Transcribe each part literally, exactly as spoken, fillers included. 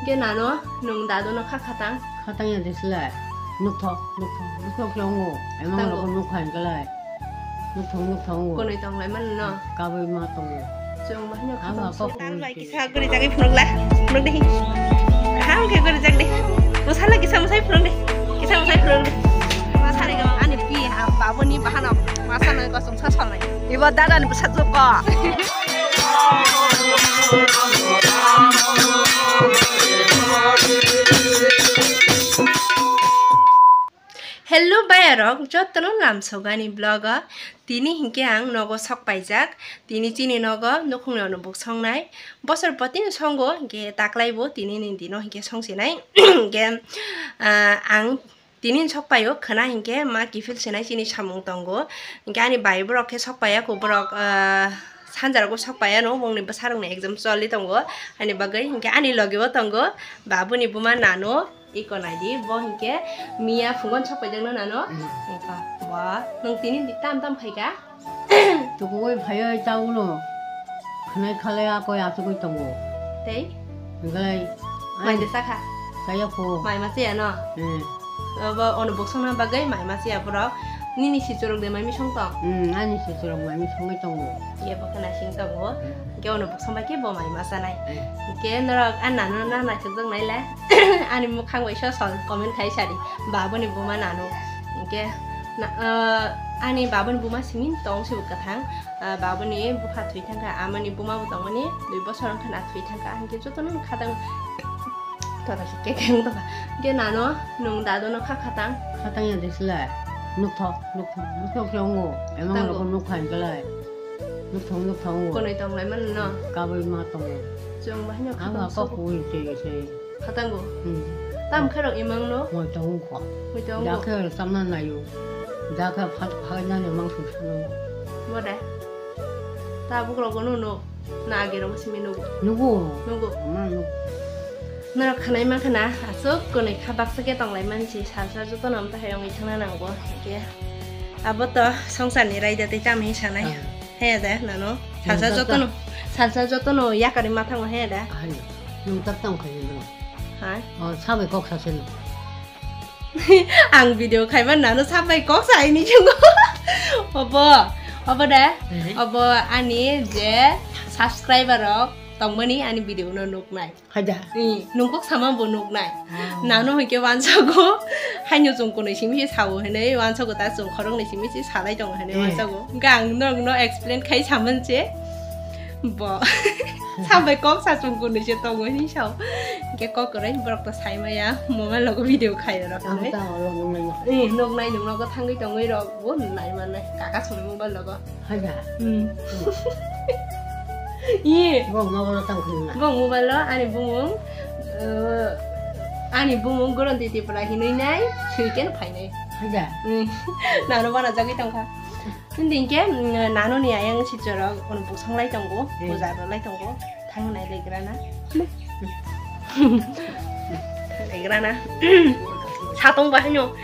Ke nano, nwng dadu no kha khatang? Khatang ya de slai. Nukthok, nukthok, nukthok se ongo. Emang Tango. Rok nukha hingkalai. Nukthok, nukthok ongo. Konoi tong lai mano no? Kabui ma tongo. Chwng bahino Ang khatang apa se. Kok Ang bai kisa guri jagui phunuk la. Phunuk de. Kaham khe guri jag de. Musala kisa musai phunuk de. Kisa musai phunuk de. Masari go ani pi ha babuni bahano. Masano kosong sa solnai. Ibo dada ni bwsajwk ko. Hello bayarok, jotono lamsogani vlog o. Tini hinkhe ang nogo sok paijak. Tini chini nogo nukhungni ono buk songnai. Bosor potini songo hinkhe taklaibo tini ni dino hinkhe songsinai. Hinkhe, ah, ang Tini sok paio khwna hinkhe ma kiphil sinai chini samung tongo. Hinkhe ani bai borok khe sok paiya kho borok, ah, sanjarogo sok paiya no, bongni bwsarokni exam choli tongo. Ani bagwi hinkhe ani logi o tongo babuni buma nano iko naidi bo hinkhe miya phungon sok paijak no nano. Mm. Iko bo nwng tini di tam tam khaika. Tukugwi phaiwi ta ulo. Khwnai khalai akoi achugwi tongo. Tei? Hinkhe Mai de sakha. Chaya pho. Mai ma chaya no? Hmm. Obo ono boksongna bagwi mai ma chaya borok. Nini sichurok de mai misong tong? Hmm, ani sichurok mai misongwi tongo. Ye bo khna sing tongo. Hmm. Hinkhe ono boksong bai khe bo mai ma chanai. Hmm. Hinkhe norok a nano na naithokjak nai le. Ani mukhang bai so sol comment khai sadi. Baboni buma nano. Hinkhe na, ah, ani baboni buma simi tong se bo kwthang. Ah, baboni bupha thwi thangkha, amani buma bo tongmani dui bosor wngkha na thwi thangkha. Hinkhe jotono khatang. Tota se kekeng tongkha. Hinkhe nano nwng dadu no kha khatang? Khatang ya de slai. Nukthok, nukthok, nukthok se ongo. Emang Tango. Rok nukha hinkhe lai. Nukthok, nukthok ongo. Konoi tong lai mano no? Kabui ma tongo. Chwng bahino Ang khatang kok sobo. Pui twi se. Khatango. Hmm. Tam khe rok imang no? Moi tongo kho. Moi tongo. Da khe rok tamna nayo. Da khe phat phai na ni mang su sunu. Mo da. Ta buk rok no no. Na age rok simi nugo. Nugo. Nugo. Ma nugo. Norok khanai ma khana aswk konoi kha baksa khe tong lai mansi salsa joto no amta hayong ithang na nango. Ke. Abo to songsar ni raida tei tam hi sanai. Ah. He da nano. Nung Salsa tak joto no. Salsa joto no yakari ma thango he da. Ahai. Nung tak tong khayo no. Hai. Oh, sabai kok sase no. Ang video khaiba nano sabai kok sai ni chungo. Obo, obo da. Mhm. Obo ani je subscriber rok tongmani ani video no nuknai. Haja. Ni nung kok sama bo nuknai. Ah. Nano hoi ke wansago. Haino chwng kunui simi se sao hinui wansago ta chwng khoroknwi simi se salai tongo hinui Eh. Wansago. Hingke ang norok no explain khai saman se. Bo. Sabai kok sa chwng kunui se tongo hinui sao. Hingke kok kwrwi borok to sai maya. Mobile logo video khai rok Ang hinui. Ta oro nung nai. Eh, nuknai nung nogo thangwi tongwi rok bo nai manai. Kaka songwi mobile logo. Haja. Hmm. Ye. Bo mobile tang khulna. Bo mobile lo ani bumung, eh, ani bumung Goronti Tripura hinui nai, sui ken phainai. Haja. Hmm. Nano bana jagwi tongkha. Tinding ke, mm, nano ni ayang sichoro, ono bosong lai tongo, Hmm. Puja ro lai tongo. Thang nai legrana. Legrana. Satong ba hanyo.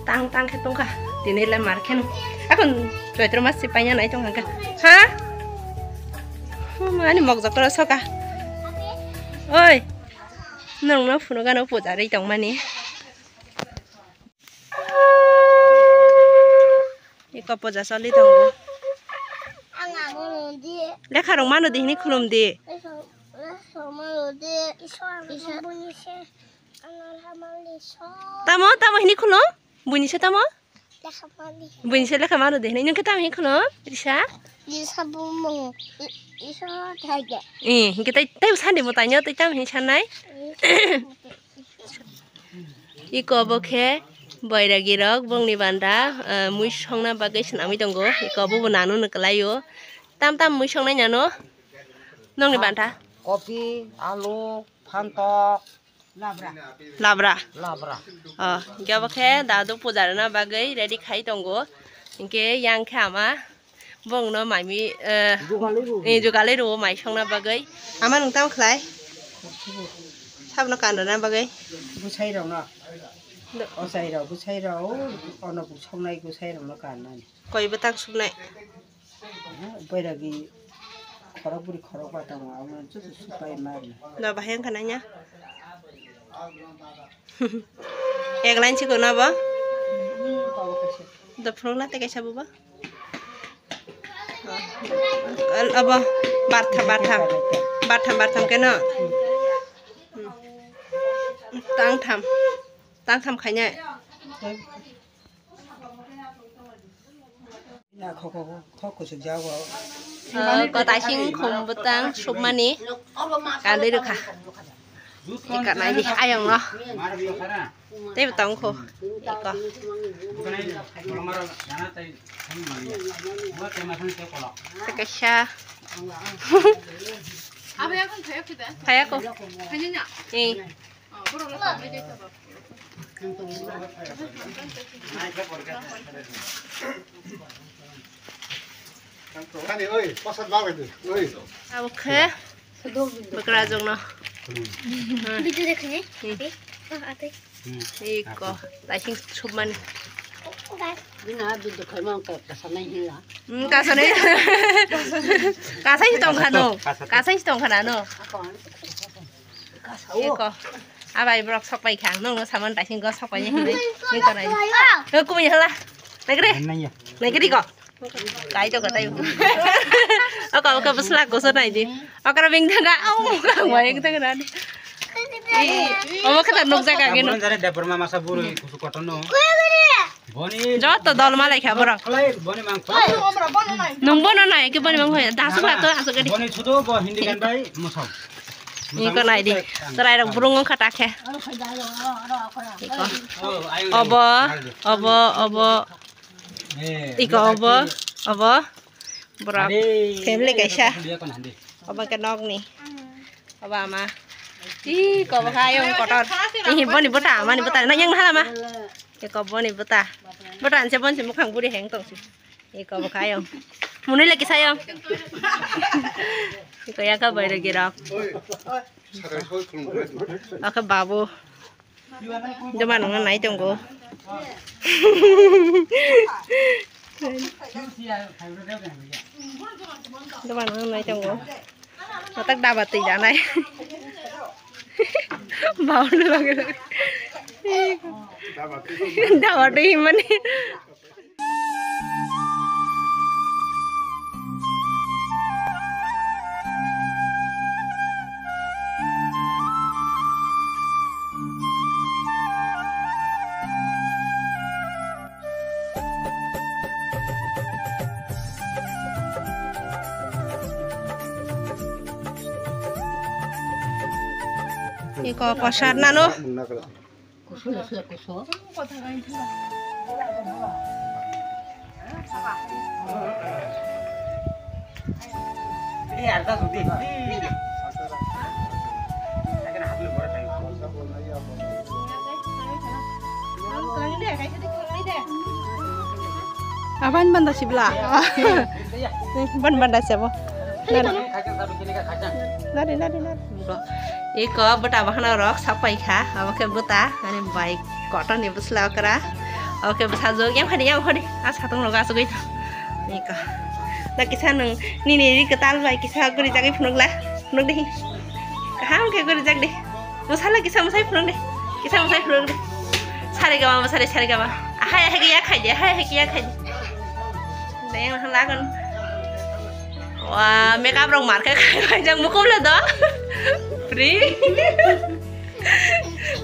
Tang tang khe tongkha. Tini le mar kheno. Akon Choitro mas si paina nai tong hangka. Ha? Hmm, ani mok jokro soka. Oi. Nong no phuno gano puja ri tong mani. Iko puja soli tongo. Lekha rok mano di hini khulum di. Tamo, tamo hini khulum? Buini se tamo? Buini se lekha mano di hini. Nung khe tamo hini khulum? Risa? Eh, hingke tai, tai sandi mo tainyo, tai tamo hini sanai? Iko obo khe boiragi rok bongni banda, eh, mui songna bagwi swnamwi tongo. Iko obo bo nano no kwlaio. Tam tam mui songnai nano? Nongni banta? Kopi, alu, phantok. Labra. Labra. Labra. Oh, hingke obo khe dadu puja rwna bagwi ready khai tongo. Hingke yang khe ama. Bongno maimi, eh, Jugalai rwo. Eh, jugalai rwo mai songna bagwi. Ama nung tamo khlai? Sabno kan rwna bagwi. Bwsai rokno. Do- Ochai rok, bwsai rok, ono buk songnai bwsai rokno kan nani. Koi bwtang suknai? Bairagi khorok bwrwi khorok ba tongo, amo joto supai mari. Do bahai wngkha nanya? Ek line chikon abo. Da phunukna tei kaisa bubo. Abo bartham, bartham. Bartham, bartham keno. Tangtham. Tangtham khainai. Kotaising khum bwtang sukmani kandui rwkha. Eka naidi ayang no. Tei bo tong kho. Eko. Tei kaisa. Phaya ko. Eh. Kani, oi, pasal bang itu, oi. Abo khe bwkrajwkno. Video dekhne. Hmm. Ate. Hmm. Iko, taising sukmani. Bina video khaima ka kasanai hila. Hmm, kasanai. Kasai tong khano. Kasai tong khana no. Iko. Abai borok sok pai kha. Nong no saman taising go sok pai ni hinwi. Ni ko nai. Ko kumi hala. Nai kre. Nai kre ko. Kai to katai. Oka oka bwsla koso nai di. Okra bing thanga. Au. Wai thanga nani. Omo khe ta nukjak age no. Jare Debbarma masa buru kusu kotono. Boni joto dol malai kha borok. Khlai boni mang khlai. Nung bono nai ke boni mang hoya. Dasuk la to asuk gadi. Boni sudo bo Hindi gan bai mosok. Ni ko nai di. Chwrai rok burung wngkha ta khe. Iko. Oh, ayo. Obo, obo, obo. Eh, iko obo, obo. Borok. Hade. Family kaisa. Hande, kon hande. Obo ke nokni. Obo ama. Iko bo kha ayong kotor. Ihi boni bota, amani bota. Na yang hala ma. Eko boni bota. Bota anse bonsi mukhang buri heng tongsi. Eko bo kha ayong. Munui lagi sayong. Eko ya ka bai lagi rok. Oke babu. Doman wngna nai tongo. Doman wngna nai tongo. Matak daba twi danai. Bauni loge loge. Daba twi himani. Iko pasar nano. Aban banda sibla. Ban banda sebo. Nari nari nari. Iko bwta bakhana rok sapai kha, abo khe bwta ani bai kotor ni bwsla okra, abo khe bwsajwk yang phadi yang phadi a satung rok asugwi tong. Iko da kisa nwng nini ri kwtal bai kisa guri jagwi phunukla phunuk de hi kaham khe guri jag de. Bwsala kisa mwsai phunuk de, kisa mwsai phunuk de. Sare gama mwsari sare gama ahai ahai khe ya khai de ahai ahai khe ya khai de. Deng lagon. Wah, makeup rok mar khe khai bai jang mukum le do. Pri.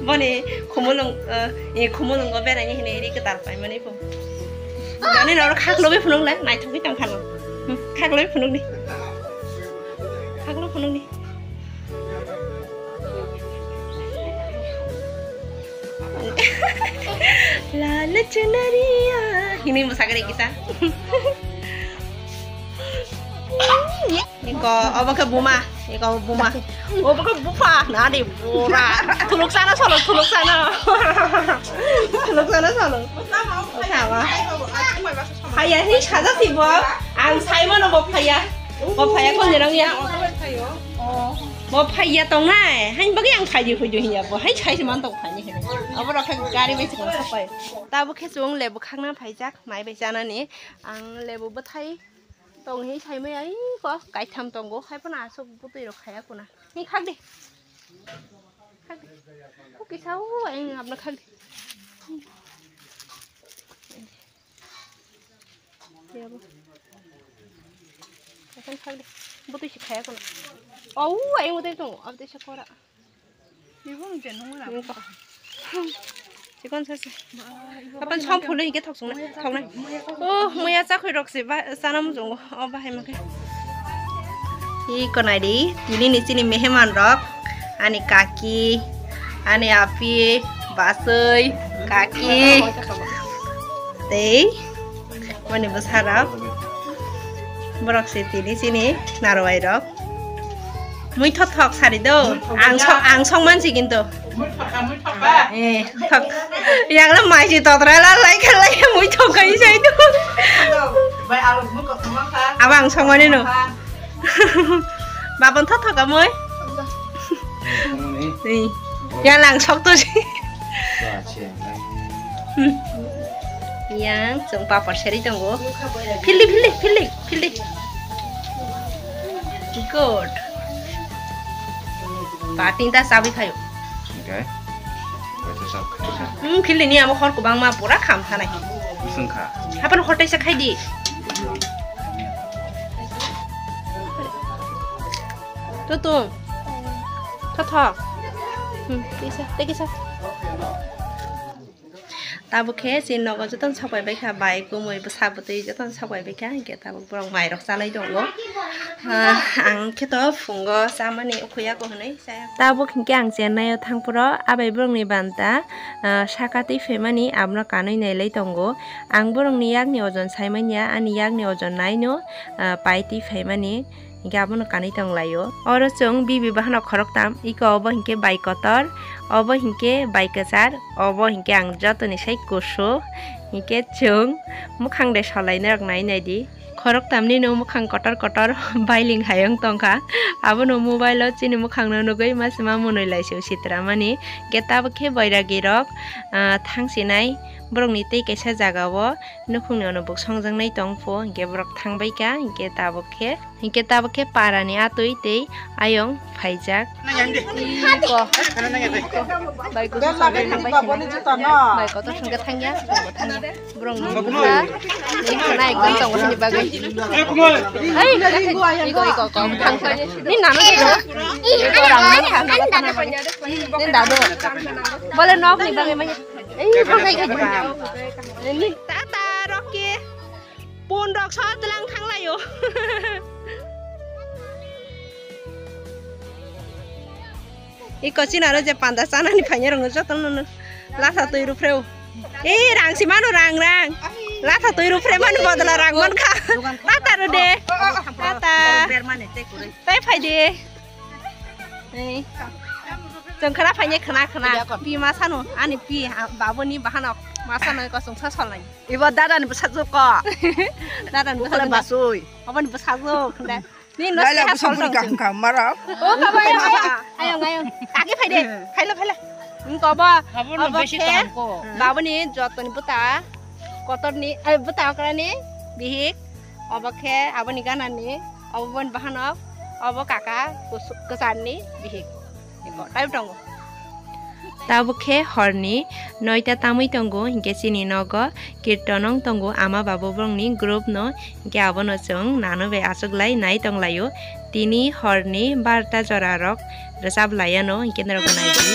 Boni khumulung, eh, e khumulung go berai ni hini ri kwtal pai mani pho. Jani noro khaklo bi phunuk le, naithok bi tong khano. Hmm, khaklo bi phunuk di. Khaklo phunuk di. Lala chunariya. Hini mwsakre kisa. Iko, obo khe buma. Iko buma. Obo khe bupha. Nadi bura. Thuluk sana solo, thuluk sana. Thuluk sana solo. Phaya hi saja si bo. Ang saimano bo phaya. Bo phaya kon jerong ya. Bo phaiya tongnai, hain bagwi ang phaidi phuidu hiya bo, hain sai se man tong phaini hino. Abo rok khe gari bai se kong sapai. Tabo khe chwng lebu khakna phaijak, mai bai chanani. Ang lebu bwthai tong hi sai mai ai ko, kaitham tongo, hai phano aswk bwtwi rok khaya kuna. Hi khak di. Khak di. Kisa o, ayang abna khagdi. Yabo. Akan khagdi. Botwi si khaya kono. Au, ayang utai tong, abde sa kora. Ibo nung je nung na. Nung ko. Chikon sa se. Apan som phulo hike thok sung na, thok na. Oh, muya chakhoi rok se ba, sana mujungo. O bahai mangke. Hi konai di, tini ni chini meheman rok, ani kaki, ani api, basoi, kaki, tei mani bwsarok, borok se tini chini narwai rok. Mui thok thok sari do, ang so-, ang songman si kintu. Eh, thok. Yang na mai si totra la lai kha lai mui thok kai sai do. Bai alu mui ko thok kha. Abang songmani no. Babon thok thok amoi. Ni. Ya lang sok to si. Hmm. Yang chwng papor seri tongo. Phildi, phildi, phildi, phildi. Good. Ba tinta chabi khayo. Okay. Waisa sak. Hmm, phildi ni amo hor kubang ma pura kham thanai. Bising kha. Hapan hotai sa khai di. Tutung. Thotho. Hmm, kisa, tei kisa. Tabuk khe chini nogo jotono sok pai bai kha, bai, kumui, bwsa, bwtwi jotono sok pai bai kha, hinkhe tabuk borok mairok chalai tongo. Ah, ang khe to phungo chamani ukhuya ko hwnwi chaya. Tabuk hinkhe ang Chennai o thang phuru abai borokni banta, ah, saka twi phaimani abono kanwi nailai tongo. Ang borokni yakni ojon saimanya, ani yakni ojon naino, ah, pai twi phaimani. Hinkhe abono kanwi tonglaio. Oro chwng bibi bahanok khoroktham, iko obo hinkhe bai kotor, obo hinkhe bai kwchar, obo hinkhe ang jotoni sai kusu. Hinkhe chwng mwkhang de solainai rok nai nai di. Khoroktham nino mwkhang kotor kotor bailing hai wng tongkha. Abono mobile o chini mwkhang no nugwi ma se ma mwnwi lai se sitra mani. Hinkhe tabuk khe boiragi rok, ah, thang sinai borokni tei kaisa jaga o nukhungni ono buk songjaknai tongpho, hinkhe borok thang bai kha, hinkhe tabuk khe. Hinkhe tabuk khe para ni atwi tei ayong phaijak. Iko, iko. Bai kusu songwi thang bai sini. Bai kotor songkhe thangya, songkhe thangya. Borok ni bwsa, iko na ekdom tongo sini bagwi. Ei, iko, iko, iko, thang sini. Ni nano sini. Iko rang man thang na thang na. Ni dadu. Bole nok ni bagwi manya. Ei, thang kai kai. Ni tata Rocky. Pun rok so tlang thang laio. Iko chini aro je panda chanani phanya rok joto no latha twi ruphreo. Ei rang si mano rang rang. Latha twi ruphremani bodol o rang man kha. Tata ro de. Tata. Tai phai de. Ei. Chwng khna phanya khna khna. Pi ma sano ani pi babuni bahanok ma sano kosong sa solai. Ibo dada ni bwsajwk ko. Dada ni bwsajwk. Bwsajwk. Obo ni bwsajwk hwnda. Ni no Laila keha bwsajwk sol bwrwi tong kaham kaham maro. O kaba ayang ayang. Ayang ayang. Kaki phai de. Phai la phai la. Wngkha obo. Obo no obo besi khe tong ko. Babuni jotoni bwta. Kotor ni, eh, bwta okra ni bihik. Obo khe aboni gana ni. Obo boni bahanok. Obo kaka kus-, kwchar ni bihik. Eko, tai tongo. Tabuk khe horni noita tamwi tongo, hinkhe chini nogo kirton wng tongo, ama babu borokni group no, hinkhe abono chwng nano bai achuklai nai tonglaio. Tini horni barta jora rok rwchap laiano, hinkhe norok nai di.